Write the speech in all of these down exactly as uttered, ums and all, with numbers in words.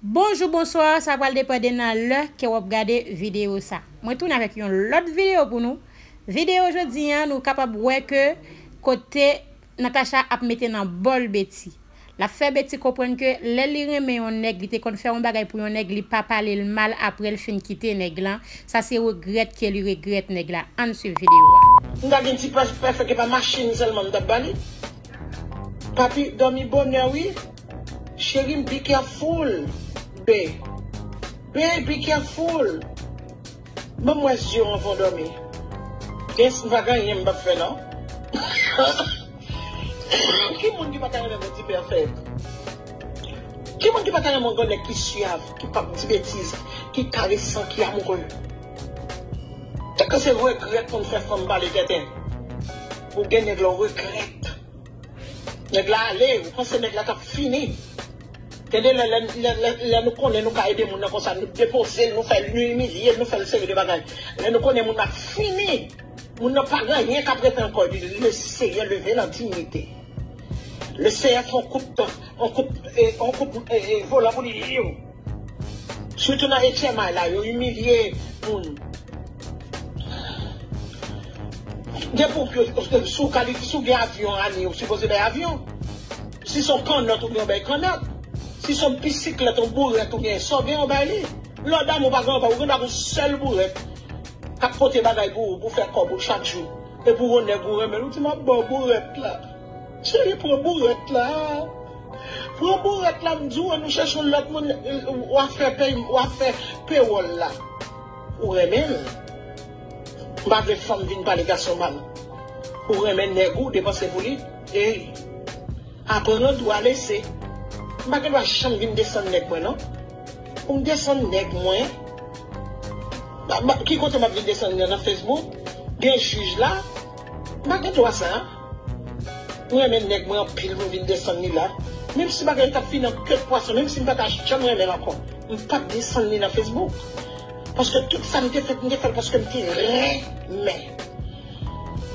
Bonjou, bonswa, sa pral depann de nan lè ke w ap gade videyo sa. Mwen tounen avèk yon lòt videyo pou nou. Videyo jodi a, nou kapab wè ke kote Natacha ap mete nan bòl Betty. L ap fè Betty konprann ke lè li renmen yon nèg, li te konn fè yon bagay pou yon nèg, li pa pale l mal apre l fin kite nèg lan. Sa se regrèt ke li regrèt nèg la. Ann swiv videyo a. M ta gen ti pèfèk, e pa machin sèlman m t ap ba li. Papi, dòmi bonè wi. Cheri m, be careful. Be. Be, be careful. Ban m wè zye w anvan w dòmi. Yes, m pa gen anyen m p ap fè non. Ki moun ki pa ta renmen yon ti pèfèk? Ki moun ki pa ta renmen yon nèg ki syav, ki p ap di betiz, ki karesan, ki amoure? Tank se regrèt konn fè fanm pale tenten. Ou gen nèg la, w regrèt. Nèg la ale, ou panse nèg la t ap fini. Tande, lè, lè, lè, lè, lè nou konnen nou ka ede moun nan konsa, nou depoze l, nou fè l, nou imilye l, nou fè l seri de bagay. Lè nou konnen moun nan fini, moun nan pa gen anyen k ap rete ankò, epi Leseyè leve l an diyite. Leseyè fè yon kout, yon kout, e, yon kout, e, e, volan pou li, liw. Sitou nan H M I la, yo imilye moun. Depi w, si w kalifye, si w gen avyon, ane, ou sipoze bay avyon. Si se yon kannòt, ou gen bay kannòt. Si se yon bisiklèt, yon bourèt, ou gen sa w gen, ou bay li. Lè w damou pa gen anba, ou gen dwa gon sèl bourèt k ap pote bagay pou ou, pou fè kòb ou chak jou. Epi w gon nèg ou renmen l, ou di, "M ap ba w bourèt la." Cheri, pran bourèt la. Pran bourèt la, m di w, ann nou chèche yon lòt moun, w a fè pey, w a fè pewòl la. Ou renmen l. M pa vle fanm vin pale gason mal. Ou renmen nèg ou, depanse pou li. Ey. Aprann ou a lese. M pa gen dwa janm vin desann nèg mwen, non. Pou m desann nèg mwen. Ba, ba, ki kote m ap vin desann li nan Facebook? Gen jij la. M pa gen dwa sa. Mwen renmen nèg mwen anpil, mwen vin desann li la. Menm si bagay t ap fini an ke pwason, menm si m pa ta janm renmen l ankò, m p ap desann li nan Facebook. Paske tout sa m te fè, m te fè l paske m te renmen.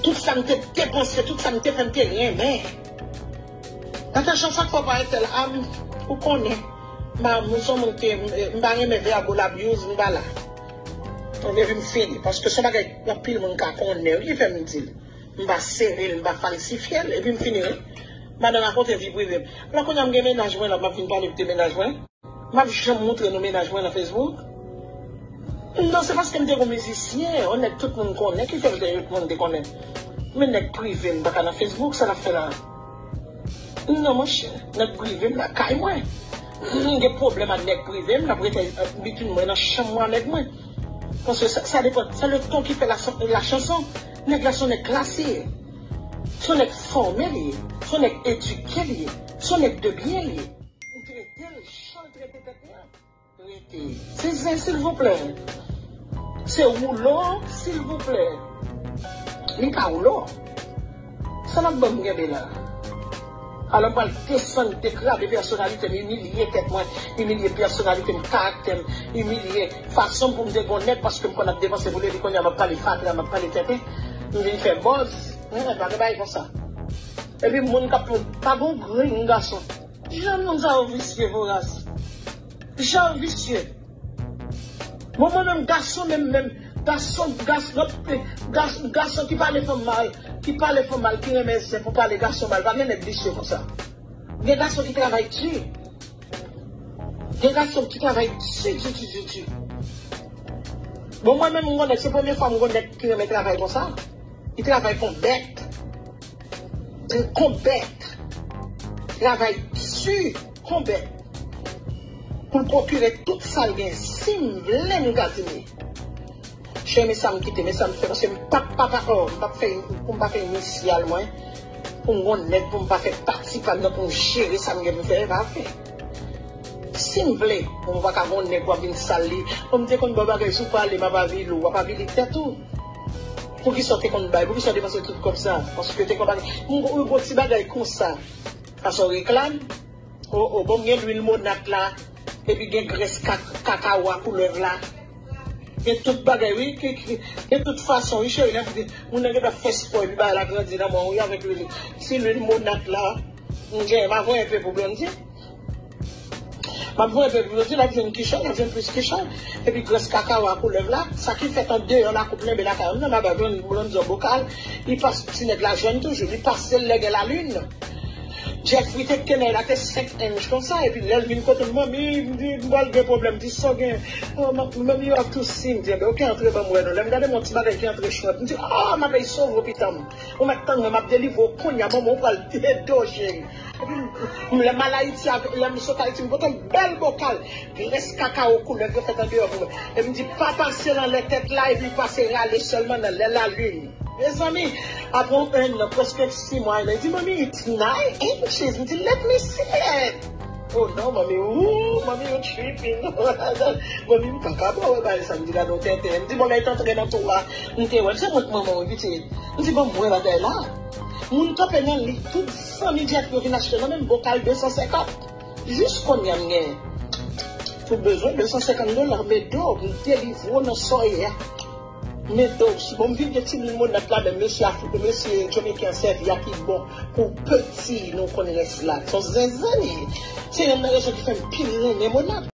Tout sa m te depanse, tout sa m te fè, m te renmen. Natacha, sa k fè w pa entèl a m, ou konnen. M pa, m se yon moun ke, m, m pa renmen verbal abuse, m pa la. Donk, epi m fini. Paske se yon bagay anpil moun ka konnen, wi, ki fè m di l. M pa sere l, m pa falsifye l, epi m fini, wi. M pa nan rakonte vi prive m. Alò, kounye a m gen mennaj mwen la, m ap vin pale de mennaj mwen. M ap janm montre nou mennaj mwen nan Facebook. Non, se paske m te gon mizisyen, yon nèg tout moun konnen, ki fè m te, tout moun te konnen. Men nèg prive m pa ka nan Facebook, sa l ap fè la? Non, monchè, nèg prive m lakay mwen. M gen pwoblèm ak nèg prive m, l ap rete, euh, bitin mwen nan chanm mwen avèk mwen. Paske sa, sa depann, se le ton ki fè la, la chanson. Nèg la se yon nèg klase. Se yon nèg fòme li ye. Se yon nèg edike li ye. Se yon nèg de byen li ye. M trete l jan l trete tèt li an. Rete. Se zen, silvouplè. Se woulo, silvouplè. Li pa woulo. Sa n ap ban m kenbe la? Alò, m pral desann, degrade pèsonalite m, imilye tèt mwen, imilye pèsonalite m, karaktè m, imilye fason m pou m te gon nèg, paske m konn ap depanse pou li, epi kounye a m ap pale fatra, m ap pale tenten. M vin fè buzz. Hen, pa gen bagay konsa. Epi moun k ap, pa gon grenn gason. Jan moun sa yo visye, voras. Jan yo visye. Bon, mwen menm, gason menm, menm, gason, gas-, gas-, gason ki pale fanm mal, ki pale fanm mal, ki renmen zen pou pale gason mal, pa gen nèg visye konsa. Gen gason ki travay di. Gen gason ki travay di, di, di, di, di. Bon, mwen menm, mwen nèg, se premye fwa mwen nèg ki renmen travay konsa. Li travay kon bèt. Kon bèt. Travay di kon bèt. Pou l pwokire tout sa l gen. Si m vle, m ka di li. Chè, men sa m kite, men sa m fè, paske m p ap, p ap, oh, m p ap fè, pou m pa fè inisyal mwen, pou m gon nèg, pou m pa fè pati pa m nan, pou m jere sa m gen pou m fè, e pa vre. Si m vle, bon, m pa ka gon nèg w ap vin sal li. Bon, m te konn ba w bagay, si w pale, m ap avili w, w ap avili tèt ou. Poukisa w te konn bay? Poukisa w depanse tout kòb sa? Paske w te konn bagay. M gon, gon ti bagay konsa. Sa se yon reklam? O, o, bon, m gen lwil monat la, epi gen grès ka-, kakawo a koulèv la. Gen tout bagay, wi, ki, ki, gen tout fason, wi, cheri, lè moun nan gen dwa fè spò, epi bagay la grandi nan men w, wi, avèk lwil. Ti lwil monat la, m gen, m a voye enpe pou Blondie. M ap voye peyi pou yo di l ap jwenn kichòy, l ap jwenn plis kichòy. Epi grès kakawo a koulèv la, sa ki fèt andeyò lakoup lenbe lakay an nan, m ap jwenn blondyò bokal, li pase ti nèg la jwenn toujou, li pase l lè gen lalin. Jeffrey te kenèy la te senk ench konsa, epi lè l vin kote m, manmi, m di, m pral gen pwoblèm, di sa w gen. Oh, ma- manmi, you have to see, m di, enben, oke, antre ban m wè non. Lè m gade m wè yon ti bagay ki antre chwèp, m di, oh, m ap sove w pitan m. Ou mèt tann mwen, m ap delivre w kounye a, manman, ou pral dedo, cheri. Epi m- lè m al Ayiti, avè- lè m sot Ayiti, m pote yon bèl bokal grès kakawo koulèv yo fèt andeyò pou mwen. E m di, pa pase l anlè tèt la, epi pase rale sèlman nan lè lalin. Mezanmi, apre yon ennan, prèske sis mwa, li di, manmi, it's nine inches. M di, let me see it. Oh non, manmi, ooh, manmi, you tripping. Manmi, m pa ka ba w wè bagay sa. M di, gade yon tenten. M di, bon, lè l t antre nan twou a, m te wè l. Se mwen k manman w, pitit. M di, bon, m wè bagay la. Moun kanpe nan li, tout zanmi Jeff yo vin achte nan menm bokal de san senkant. Jis kounye a m gen pou bezwen de san senkant dola, men do, m delivre w nan sa w ye a. Men do, si bon, m vin gen ti limonad la, men mesye Afri-, mesye Jamaican sèvi a ki bon pou peti, nou konn rès la. Se yon zenzenn li ye. Se youn nan rezon ki fè m pil renmen limonad.